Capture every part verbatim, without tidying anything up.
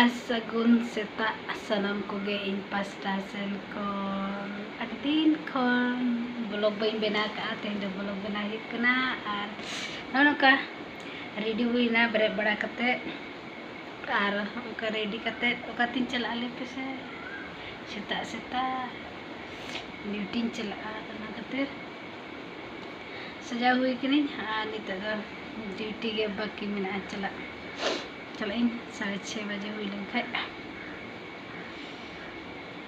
ᱥᱟᱹᱜᱩᱱ ᱥᱮᱛᱟᱜ ᱥᱟᱱᱟᱢ ᱠᱚᱜᱮ ᱤᱧ ᱯᱟᱥᱴᱟ ᱥᱮᱱ ᱠᱷᱚᱱ᱾ ᱟᱹᱰᱤ ᱫᱤᱱ ᱠᱷᱚᱱ ᱵᱞᱚᱜ ᱵᱟᱹᱧ ᱵᱮᱱᱟᱣ ᱠᱟᱜᱼᱟ, ᱛᱮᱦᱮᱧ ᱫᱚ ᱵᱞᱚᱜ ᱵᱮᱱᱟᱣ ᱦᱩᱭᱩᱜ ᱠᱟᱱᱟ᱾ ᱟᱨ ᱱᱚᱜᱼᱚ ᱱᱚᱝᱠᱟ ᱨᱮᱰᱤ ᱦᱩᱭᱱᱟ ᱵᱮᱨᱮᱫ ᱵᱟᱲᱟ ᱠᱟᱛᱮᱫ᱾ ᱟᱨ ᱚᱱᱠᱟ ᱨᱮᱰᱤ ᱠᱟᱛᱮᱫ ᱚᱠᱟᱛᱤᱧ ᱪᱟᱞᱟᱜᱼᱟ ᱞᱟᱹᱭ ᱯᱮᱥᱮ? ᱥᱮᱛᱟᱜ ᱥᱮᱛᱟᱜ ᱰᱤᱭᱩᱴᱤᱧ ᱪᱟᱞᱟᱜᱼᱟ, ᱚᱱᱟ ᱠᱷᱟᱹᱛᱤᱨ ᱥᱟᱡᱟᱣ ᱦᱩᱭ ᱠᱟᱹᱱᱟᱹᱧ᱾ ᱟᱨ ᱱᱤᱛᱚᱜ ᱫᱚ ᱰᱤᱭᱩᱴᱤ ᱜᱮ ᱵᱟᱹᱠᱤ ᱢᱮᱱᱟᱜᱼᱟ ᱪᱟᱞᱟᱜ᱾ ᱪᱟᱞᱟᱜ ᱤᱧ ᱥᱟᱲᱮ ᱪᱷᱚᱭ ᱵᱟᱡᱮ ᱦᱩᱭ ᱞᱮᱱᱠᱷᱟᱡ᱾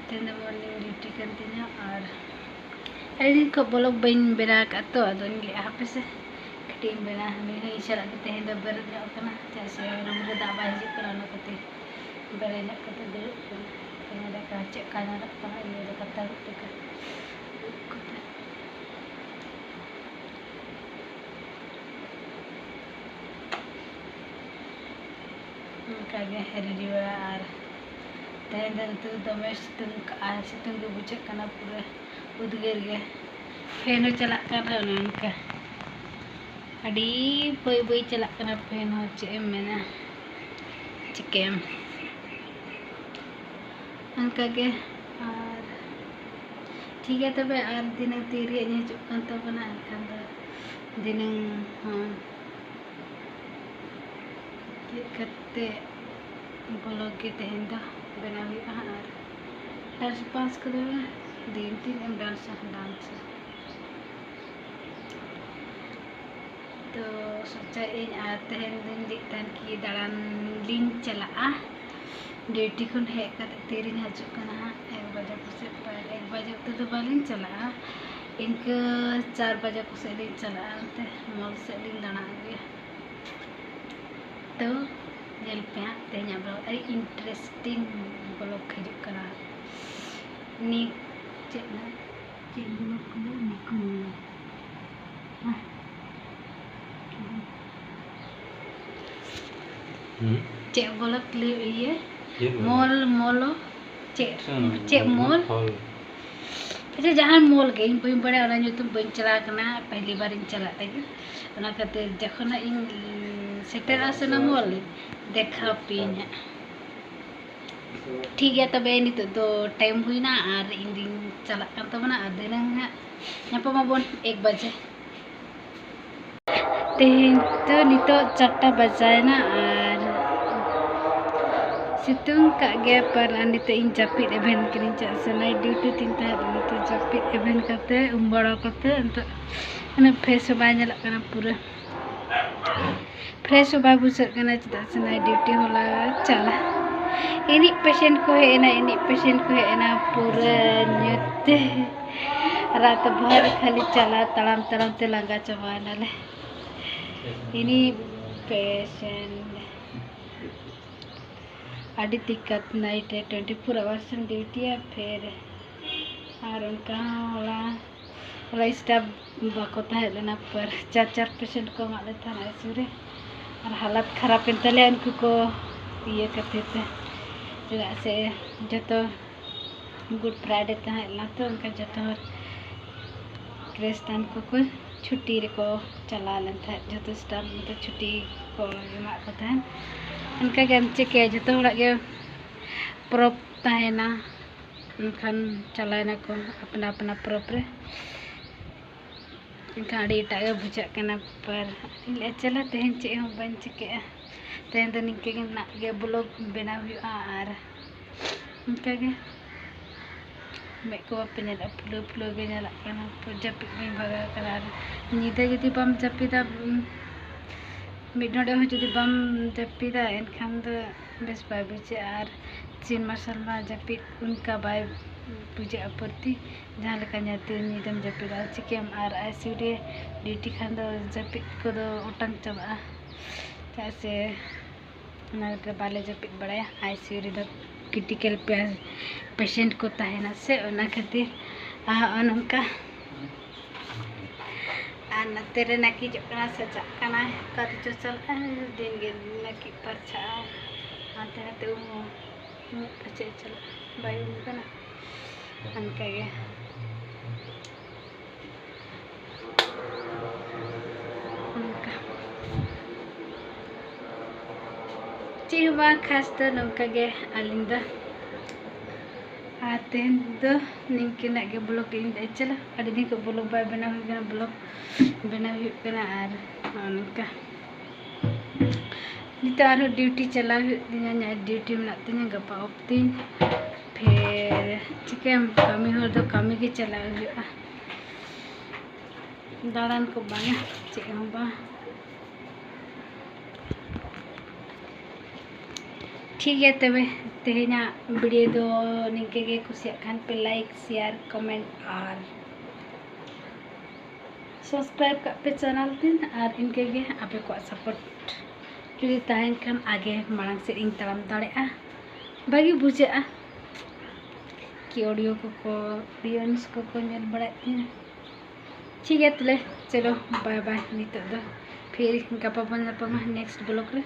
ᱛᱮᱦᱮᱧ ᱫᱚ ᱢᱚᱨᱱᱤᱝ ᱰᱤᱭᱩᱴᱤ ᱠᱟᱱ ᱛᱤᱧᱟᱹ᱾ ᱟᱨ ᱟᱹᱰᱤ ᱫᱤᱱ ᱠᱷᱚᱱ ᱵᱞᱚᱜ ᱵᱟᱹᱧ ᱵᱮᱱᱟᱣ ᱟᱠᱟᱫ ᱛᱚ, ᱟᱫᱚᱧ ᱞᱟᱹᱭᱮᱫᱼᱟ ᱦᱟᱯᱮ ᱥᱮ ᱠᱟᱹᱴᱤᱡ ᱤᱧ ᱵᱮᱱᱟᱣᱟ᱾ ᱱᱩᱭ ᱦᱚᱸ ᱤᱧ ᱥᱟᱞᱟᱜ ᱜᱮ ᱛᱮᱦᱮᱧ ᱫᱚ ᱵᱮᱨᱮᱫ ᱧᱚᱜ ᱠᱟᱱᱟ, ᱪᱮᱫᱟᱜ ᱥᱮ ᱨᱩᱢ ᱨᱮ ᱫᱟᱜ ᱵᱟᱭ ᱦᱤᱡᱩᱜ ᱠᱟᱱᱟ, ᱚᱱᱟ ᱠᱷᱟᱹᱛᱤᱨ ᱵᱮᱨᱮᱫ ᱧᱚᱜ ᱠᱟᱛᱮ ᱫᱩᱲᱩᱵ ᱠᱟᱱᱟ᱾ ᱛᱮᱦᱮᱧ ᱫᱚ ᱪᱮᱫ ᱠᱟ ᱧᱮᱞᱚᱜ ᱠᱟᱱᱟ, ᱤᱧ ᱫᱚ ᱠᱟᱛᱷᱟ ᱜᱚᱫ ᱠᱟᱛᱮ ᱚᱱᱠᱟᱜᱮ ᱦᱤᱨᱤᱡᱩᱜᱼᱟ᱾ ᱟᱨ ᱛᱮᱦᱮᱧ ᱫᱚ ᱱᱤᱛᱚᱜ ᱫᱚᱢᱮ ᱥᱤᱛᱩᱝ ᱠᱟᱜᱼᱟ, ᱥᱤᱛᱩᱝ ᱜᱮ ᱵᱩᱡᱷᱟᱹᱜ ᱠᱟᱱᱟ, ᱯᱩᱨᱟᱹ ᱩᱫᱽᱜᱟᱹᱨ ᱜᱮ᱾ ᱯᱷᱮᱱ ᱦᱚᱸ ᱪᱟᱞᱟᱜ ᱠᱟᱱ ᱨᱮᱦᱚᱸ ᱚᱱᱮ ᱚᱱᱠᱟ ᱟᱹᱰᱤ ᱵᱟᱹᱭ ᱵᱟᱹᱭ ᱪᱟᱞᱟᱜ ᱠᱟᱱᱟ ᱯᱷᱮᱱ ᱦᱚᱸ, ᱪᱮᱫ ᱮᱢ ᱢᱮᱱᱟ, ᱪᱤᱠᱟᱹᱭᱟᱢ᱾ ᱚᱱᱠᱟᱜᱮ᱾ ᱟᱨ ᱴᱷᱤᱠ ᱜᱮᱭᱟ ᱛᱚᱵᱮ, ᱟᱨ ᱫᱷᱤᱱᱟᱹᱝ ᱛᱤ ᱨᱮᱭᱟᱜ ᱤᱧ ᱦᱤᱡᱩᱜ ᱠᱟᱱ ᱛᱟᱵᱚᱱᱟ, ᱮᱱᱠᱷᱟᱱ ᱫᱚ ᱫᱷᱤᱱᱟᱹᱝ ᱦᱚᱸ ᱪᱮᱫ ᱠᱟᱛᱮ ᱵᱞᱚᱜ ᱜᱮ ᱛᱮᱦᱮᱧ ᱫᱚ ᱵᱮᱱᱟᱣ ᱦᱩᱭᱩᱜᱼᱟ᱾ ᱟᱨ ᱰᱟᱱᱥ ᱯᱟᱱᱥ ᱠᱚᱫᱚ ᱫᱤᱱ ᱫᱤᱱ ᱮᱢ ᱰᱟᱱᱥᱟ, ᱰᱟᱱᱥᱟ᱾ ᱛᱚ ᱥᱚᱪᱟᱭᱮᱫ ᱟᱹᱧ, ᱟᱨ ᱛᱮᱦᱮᱧ ᱫᱚᱧ ᱞᱟᱹᱭᱮᱫ ᱛᱟᱦᱮᱱ ᱠᱤ ᱫᱟᱬᱟᱱ ᱞᱤᱧ ᱪᱟᱞᱟᱜᱼᱟ᱾ ᱰᱤᱭᱩᱴᱤ ᱠᱷᱚᱱ ᱦᱮᱡ ᱠᱟᱛᱮ ᱛᱤᱨᱤᱧ ᱦᱤᱡᱩᱜ ᱠᱟᱱᱟ ᱦᱟᱸᱜ, ᱮᱠ ᱵᱟᱡᱮ ᱠᱚᱥᱮᱫ, ᱯᱨᱟᱭ ᱮᱠ ᱵᱟᱡᱮ ᱚᱠᱛᱮ ᱫᱚ ᱵᱟᱹᱞᱤᱧ ᱪᱟᱞᱟᱜᱼᱟ, ᱤᱱᱠᱟᱹ ᱪᱟᱨ ᱵᱟᱡᱮ ᱠᱚᱥᱮᱫ ᱞᱤᱧ ᱪᱟᱞᱟᱜᱼᱟ, ᱚᱱᱛᱮ ᱢᱚᱞ ᱥᱮᱫ ᱞᱤᱧ ᱫᱟᱬᱟ ᱟᱹᱜᱩᱭᱟ᱾ ᱛᱚ ᱧᱮᱞ ᱯᱮ ᱦᱟᱸᱜ ᱛᱮᱦᱮᱧᱟᱜ ᱵᱞᱚᱜ, ᱟᱹᱰᱤ ᱤᱱᱴᱟᱨᱮᱥᱴᱤᱝ ᱵᱞᱚᱜ ᱦᱤᱡᱩᱜ ᱠᱟᱱᱟ᱾ ᱱᱤᱠ ᱪᱮᱫ ᱱᱟ-, ᱪᱮᱫ ᱵᱞᱚᱜ ᱠᱚ ᱞᱟᱹᱭᱟ? ᱱᱤᱠᱩ ᱱᱤᱭᱟᱹ᱾ ᱦᱮᱸ᱾ ᱦᱩᱸ? ᱪᱮᱫ ᱵᱞᱚᱜ ᱞᱟᱹᱭ ᱤᱭᱟᱹ? ᱪᱮᱫ ᱵᱞᱚᱜ? ᱢᱚᱞ, ᱢᱚᱞᱚ? ᱪᱮᱫ? ᱟᱪᱪᱷᱟ, ᱪᱮᱫ ᱢᱚᱞ ᱢᱚᱞ? ᱯᱷᱚᱞ᱾ ᱟᱪᱪᱷᱟ, ᱡᱟᱦᱟᱸ ᱢᱚᱞ ᱜᱮ, ᱤᱧ ᱵᱟᱹᱧ ᱵᱟᱲᱟᱭᱟ, ᱚᱱᱟ ᱧᱩᱛᱩᱢ ᱵᱟᱹᱧ ᱪᱟᱞᱟᱣ ᱠᱟᱱᱟ, ᱯᱟᱦᱞᱤ ᱵᱟᱨ ᱤᱧ ᱪᱟᱞᱟᱜ ᱞᱟᱹᱜᱤᱫ᱾ ᱚᱱᱟ ᱠᱷᱟᱹᱛᱤᱨ ᱡᱚᱠᱷᱚᱱ ᱦᱟᱸᱜ ᱤᱧ ᱥᱮᱴᱮᱨᱚᱜᱼᱟ ᱥᱮ ᱚᱱᱟ ᱢᱚᱞ, ᱤᱧ ᱫᱮᱠᱷᱟᱣ ᱯᱮᱭᱟᱹᱧ ᱦᱟᱸᱜ᱾ ᱴᱷᱤᱠ ᱜᱮᱭᱟ, ᱛᱚᱵᱮ ᱱᱤᱛᱚᱜ ᱫᱚ ᱴᱟᱭᱤᱢ ᱦᱩᱭᱱᱟ ᱟᱨ ᱤᱧ ᱫᱩᱧ ᱪᱟᱞᱟᱜ ᱠᱟᱱ ᱛᱟᱵᱚᱱᱟ, ᱟᱨ ᱫᱷᱤᱱᱟᱹᱝ ᱦᱟᱸᱜ ᱧᱟᱯᱟᱢ ᱟᱵᱚᱱ ᱮᱠ ᱵᱟᱡᱮ᱾ ᱛᱮᱦᱮᱧ ᱫᱚ ᱱᱤᱛᱚᱜ ᱪᱟᱨᱴᱟ ᱵᱟᱡᱟᱭᱮᱱᱟ ᱟᱨ ᱥᱤᱛᱩᱝ ᱠᱟᱜ ᱜᱮᱭᱟ, ᱯᱟᱨ ᱟᱨ ᱱᱤᱛᱚᱜ ᱤᱧ ᱡᱟᱹᱯᱤᱫ ᱮᱵᱷᱮᱱ ᱠᱟᱹᱱᱟᱹᱧ, ᱪᱮᱫᱟᱜ ᱥᱮ ᱱᱟᱭᱤᱴ ᱰᱤᱭᱩᱴᱤ ᱛᱤᱧ ᱛᱟᱦᱮᱸ ᱞᱮᱱᱟ᱾ ᱱᱤᱛᱚᱜ ᱡᱟᱹᱯᱤᱫ ᱮᱵᱷᱮᱱ ᱠᱟᱛᱮ, ᱩᱢ ᱵᱟᱲᱟ ᱠᱟᱛᱮ ᱱᱤᱛᱚᱜ ᱩᱱᱟᱹᱜ ᱯᱷᱨᱮᱥ ᱦᱚᱸ ᱵᱟᱭ ᱧᱮᱞᱚᱜ ᱠᱟᱱᱟ, ᱯᱩᱨᱟᱹ ᱯᱷᱨᱮᱥ ᱦᱚᱸ ᱵᱟᱭ ᱵᱩᱡᱷᱟᱹᱜ ᱠᱟᱱᱟ, ᱪᱮᱫᱟᱜ ᱥᱮ ᱱᱟᱭᱤᱴ ᱰᱤᱭᱩᱴᱤ ᱦᱚᱞᱟ ᱪᱟᱞᱟ᱾ ᱤᱱᱤᱡ ᱯᱮᱥᱮᱱᱴ ᱠᱚ ᱦᱮᱡ ᱮᱱᱟ, ᱤᱱᱤᱡ ᱯᱮᱥᱮᱱᱴ ᱠᱚ ᱦᱮᱡ ᱮᱱᱟ, ᱯᱩᱨᱟᱹ ᱧᱩᱛ ᱛᱮ ᱨᱟᱛ ᱵᱷᱚᱨ ᱠᱷᱟᱹᱞᱤ ᱪᱟᱞᱟᱣ, ᱛᱟᱲᱟᱢ ᱛᱟᱲᱟᱢ ᱛᱮ ᱞᱟᱸᱜᱟ ᱪᱟᱵᱟᱭᱮᱱᱟᱞᱮ᱾ ᱤᱱᱤᱡ ᱯᱮᱥᱮᱱᱴ ᱟᱹᱰᱤ ᱫᱤᱠᱠᱟᱛ, ᱱᱟᱭᱤᱴ ᱨᱮ ᱴᱩᱭᱮᱱᱴᱤ ᱯᱷᱳᱨ ᱟᱣᱟᱨᱥ ᱮᱢ ᱰᱤᱭᱩᱴᱤᱭᱟ, ᱯᱷᱤᱨ ᱟᱨ ᱚᱱᱠᱟ ᱦᱚᱸ ᱦᱚᱞᱟ, ᱦᱚᱞᱟ ᱥᱴᱟᱯ ᱵᱟᱠᱚ ᱛᱟᱦᱮᱸ ᱞᱮᱱᱟ, ᱯᱟᱨ ᱪᱟᱨ ᱪᱟᱨ ᱯᱮᱥᱮᱱᱴ ᱠᱚ ᱮᱢᱟᱜ ᱞᱮ ᱛᱟᱦᱮᱱᱟ ᱟᱭᱥᱤᱭᱩ ᱨᱮ, ᱟᱨ ᱦᱟᱞᱚᱛ ᱠᱷᱟᱨᱟᱯ ᱮᱱ ᱛᱟᱞᱮᱭᱟ ᱩᱱᱠᱩ ᱠᱚ ᱤᱭᱟᱹ ᱠᱷᱟᱹᱛᱤᱨ ᱛᱮ, ᱪᱮᱫᱟᱜ ᱥᱮ ᱡᱚᱛᱚ ᱜᱩᱰ ᱯᱷᱨᱟᱭᱰᱮ ᱛᱟᱦᱮᱸ ᱞᱮᱱᱟ ᱛᱚ, ᱚᱱᱠᱟ ᱡᱚᱛᱚ ᱦᱚᱲ ᱠᱷᱨᱤᱥᱴᱟᱱ ᱠᱚᱠᱚ ᱪᱷᱩᱴᱤ ᱨᱮᱠᱚ ᱪᱟᱞᱟᱣ ᱞᱮᱱ ᱛᱟᱦᱮᱸᱫ, ᱡᱚᱛᱚ ᱥᱴᱟᱯ ᱢᱚᱛᱚ ᱪᱷᱩᱴᱤ ᱠᱚ ᱮᱢᱟᱜ ᱠᱚ ᱛᱟᱦᱮᱸᱫ᱾ ᱚᱱᱠᱟ ᱜᱮᱢ ᱪᱤᱠᱟᱹᱭᱟ, ᱡᱚᱛᱚ ᱦᱚᱲᱟᱜ ᱜᱮ ᱯᱚᱨᱚᱵᱽ ᱛᱟᱦᱮᱱᱟ, ᱮᱱᱠᱷᱟᱱ ᱪᱟᱞᱟᱣᱮᱱᱟ ᱠᱚ ᱟᱯᱱᱟ ᱟᱯᱱᱟ ᱯᱚᱨᱚᱵᱽ ᱨᱮ᱾ ᱮᱱᱠᱷᱟᱱ ᱟᱹᱰᱤ ᱮᱴᱟᱜ ᱜᱮ ᱵᱩᱡᱷᱟᱹᱜ ᱠᱟᱱᱟ, ᱯᱟᱨ ᱤᱧ ᱞᱟᱹᱭᱮᱫᱼᱟ, ᱪᱚᱞᱚ ᱛᱮᱦᱮᱧ ᱪᱮᱫ ᱦᱚᱸ ᱵᱟᱹᱧ ᱪᱤᱠᱟᱹᱭᱟ, ᱛᱮᱦᱮᱧ ᱫᱚ ᱱᱤᱝᱠᱟᱹ ᱜᱮ ᱢᱮᱱᱟᱜ ᱜᱮ, ᱵᱞᱚᱜ ᱵᱮᱱᱟᱣ ᱦᱩᱭᱩᱜᱼᱟ ᱟᱨ ᱚᱱᱠᱟ ᱜᱮ ᱢᱮᱫ ᱠᱚ ᱵᱟᱯᱮ ᱧᱮᱞᱮᱫᱼᱟ, ᱯᱷᱩᱞᱟᱹᱣ ᱯᱷᱩᱞᱟᱹᱣ ᱜᱮ ᱧᱮᱞᱚᱜ ᱠᱟᱱᱟ, ᱡᱟᱹᱯᱤᱫ ᱵᱟᱹᱧ ᱵᱷᱟᱜᱟᱣ ᱠᱟᱱᱟ᱾ ᱟᱨ ᱧᱤᱫᱟᱹ ᱡᱩᱫᱤ ᱵᱟᱢ ᱡᱟᱹᱯᱤᱫᱟ, ᱩᱸ, ᱢᱤᱫ ᱰᱚᱸᱰᱮ ᱦᱚᱸ ᱡᱩᱫᱤ ᱵᱟᱢ ᱡᱟᱹᱯᱤᱫᱟ, ᱮᱱᱠᱷᱟᱱ ᱫᱚ ᱵᱮᱥ ᱵᱟᱭ ᱵᱩᱡᱷᱟᱹᱜᱼᱟ᱾ ᱟᱨ ᱥᱤᱧ ᱢᱟᱨᱥᱟᱞ ᱢᱟ ᱡᱟᱹᱯᱤᱫ ᱚᱱᱠᱟ ᱵᱟᱭ ᱵᱩᱡᱷᱟᱹᱜᱼᱟ ᱯᱨᱚᱛᱤ, ᱡᱟᱦᱟᱸ ᱞᱮᱠᱟ ᱧᱤᱫᱟᱹ ᱧᱤᱫᱟᱹᱢ ᱡᱟᱹᱯᱤᱫᱟ, ᱪᱤᱠᱟᱹᱭᱟᱢ? ᱟᱨ ᱟᱭᱥᱤᱭᱩ ᱨᱮ ᱰᱤᱭᱩᱴᱤ ᱠᱷᱟᱱ ᱫᱚ ᱡᱟᱹᱯᱤᱫ ᱠᱚᱫᱚ ᱚᱴᱟᱝ ᱪᱟᱵᱟᱜᱼᱟ, ᱪᱮᱫᱟᱜ ᱥᱮ ᱚᱱᱟ ᱨᱮ ᱵᱟᱞᱮ ᱡᱟᱹᱯᱤᱫ ᱵᱟᱲᱟᱭᱟ᱾ ᱟᱭᱥᱤᱭᱩ ᱨᱮᱫᱚ ᱠᱨᱤᱴᱤᱠᱮᱞ ᱯᱮ-, ᱯᱮᱥᱮᱱᱴ ᱠᱚ ᱛᱟᱦᱮᱱᱟ ᱥᱮ, ᱚᱱᱟ ᱠᱷᱟᱹᱛᱤᱨ᱾ ᱟᱨ ᱦᱚᱸᱜᱼᱚ ᱱᱚᱝᱠᱟ᱾ ᱟᱨ ᱱᱚᱛᱮ ᱨᱮ ᱱᱟᱹᱠᱤᱡᱚᱜ ᱠᱟᱱᱟ, ᱥᱟᱪᱟᱜ ᱠᱟᱱᱟᱭ, ᱚᱠᱟ ᱛᱮᱪᱚ ᱪᱟᱞᱟᱜᱼᱟ, ᱫᱤᱱ ᱜᱮ ᱱᱟᱹᱠᱤᱡ ᱯᱟᱨᱪᱷᱟᱜᱼᱟᱭ, ᱦᱟᱱᱛᱮ ᱱᱟᱛᱮ ᱩᱢᱩᱜ, ᱩᱢᱩᱜ ᱯᱟᱪᱮᱫ ᱪᱟᱞᱟᱜ, ᱵᱟᱭ ᱩᱢᱩᱜ ᱠᱟᱱᱟ, ᱚᱱᱠᱟ ᱜᱮ᱾ ᱚᱱᱠᱟ᱾ ᱪᱮᱫ ᱦᱚᱸ ᱵᱟᱝ, ᱠᱷᱟᱥ ᱫᱚ ᱱᱚᱝᱠᱟ ᱜᱮ ᱟᱹᱞᱤᱧ ᱫᱚ᱾ ᱟᱨ ᱛᱮᱦᱮᱧ ᱫᱚ ᱱᱤᱝᱠᱟᱹᱱᱟᱜ ᱜᱮ ᱵᱞᱚᱜ ᱤᱧ ᱞᱟᱹᱭ ᱪᱟᱞᱟ᱾ ᱟᱹᱰᱤ ᱫᱤᱱ ᱠᱷᱚᱱ ᱵᱞᱚᱜ ᱵᱟᱭ ᱵᱮᱱᱟᱣ ᱦᱩᱭ ᱠᱟᱱᱟ, ᱵᱞᱚᱜ ᱵᱮᱱᱟᱣ ᱦᱩᱭᱩᱜ ᱠᱟᱱᱟ᱾ ᱟᱨ ᱱᱚᱜᱼᱚ ᱱᱚᱝᱠᱟ ᱱᱤᱛᱚᱜ ᱟᱨᱦᱚᱸ ᱰᱤᱭᱩᱴᱤ ᱪᱟᱞᱟᱣ ᱦᱩᱭᱩᱜ ᱛᱤᱧᱟ, ᱱᱟᱭᱤᱴ ᱰᱤᱭᱩᱴᱤ ᱢᱮᱱᱟᱜ ᱛᱤᱧᱟ ᱜᱟᱯᱟ ᱚᱯᱷ ᱛᱤᱧ᱾ ᱯᱷᱮᱨ ᱪᱤᱠᱟᱹᱭᱟᱢ, ᱠᱟᱹᱢᱤ ᱦᱚᱲ ᱫᱚ ᱠᱟᱹᱢᱤ ᱜᱮ ᱪᱟᱞᱟᱣ ᱦᱩᱭᱩᱜᱼᱟ, ᱫᱟᱬᱟᱱ ᱠᱚ ᱵᱟᱝᱟ, ᱪᱮᱫ ᱦᱚᱸ ᱵᱟᱝ᱾ ᱴᱷᱤᱠ ᱜᱮᱭᱟ ᱛᱚᱵᱮ, ᱛᱮᱦᱮᱧᱟᱜ ᱵᱷᱤᱰᱤᱭᱳ ᱫᱚ ᱱᱤᱝᱠᱟᱹ ᱜᱮ᱾ ᱠᱩᱥᱤᱭᱟᱜ ᱠᱷᱟᱱ ᱯᱮ ᱞᱟᱭᱤᱠ, ᱥᱮᱭᱟᱨ, ᱠᱚᱢᱮᱱᱴ ᱟᱨ ᱥᱟᱵᱥᱠᱨᱟᱭᱤᱵ ᱠᱟᱜ ᱯᱮ ᱪᱮᱱᱮᱞ ᱛᱤᱧ᱾ ᱟᱨ ᱤᱱᱠᱟᱹ ᱜᱮ ᱟᱯᱮ ᱠᱚᱣᱟᱜ ᱥᱟᱯᱳᱨᱴ ᱡᱩᱫᱤ ᱛᱟᱦᱮᱱ ᱠᱷᱟᱱ ᱟᱜᱮ ᱢᱟᱲᱟᱝ ᱥᱮᱫ ᱤᱧ ᱛᱟᱲᱟᱢ ᱫᱟᱲᱮᱭᱟᱜᱼᱟ, ᱵᱷᱟᱹᱜᱤ ᱵᱩᱡᱷᱟᱹᱜᱼᱟ᱾ ᱠᱤ ᱚᱰᱤᱭᱳ ᱠᱚᱠᱚ, ᱚᱰᱤᱭᱮᱱᱥ ᱠᱚᱠᱚ ᱧᱮᱞ ᱵᱟᱲᱟᱭᱮᱫ ᱛᱤᱧᱟᱹ᱾ ᱴᱷᱤᱠ ᱜᱮᱭᱟ ᱛᱟᱦᱞᱮ, ᱪᱚᱞᱚ ᱵᱟᱭ ᱵᱟᱭ᱾ ᱱᱤᱛᱚᱜ ᱫᱚ ᱯᱷᱤᱨ ᱜᱟᱯᱟ ᱵᱚᱱ ᱧᱟᱯᱟᱢᱟ ᱱᱮᱠᱥᱴ ᱵᱞᱚᱜ ᱨᱮ᱾